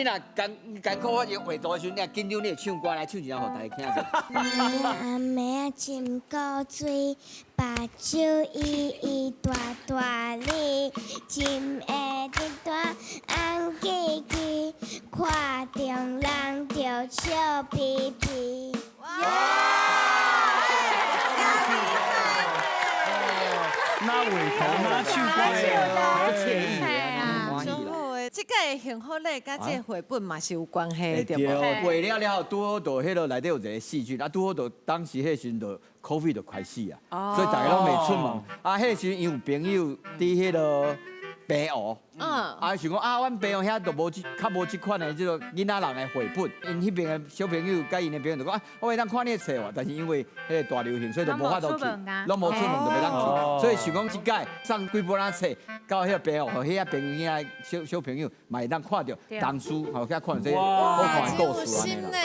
你若艱艱苦，我畫圖的時陣，你若緊張，你會唱歌來唱一下，予大家聽者。阿妹仔斟古水，目睭伊伊大大咧，斟會直大紅記記，看著人就笑皮皮。哪畫圖哪唱歌足愜意的，歡喜啦。這個幸福禮佮這個繪本嘛是有關係，對無？畫了了後，拄好就彼個內底有一個細菌，啊，拄好就當時彼個時陣就 COVID 就開始啊，所以大家攏袂出門。啊，彼個時陣伊有朋友佇彼個平湖，啊，想講啊，阮平湖遐就無這較無這款的這個囡仔人的繪本，𪜶彼邊的小朋友佮𪜶的朋友就講啊，我會當看你的冊無？但是因為彼個大流行，所以就無法度去，攏無出門就袂當去，所以想講這擺送幾本仔冊到彼個平湖，予遐朋友仔小小朋友嘛會當看著童書，予遐看這個好看的故事按呢啦。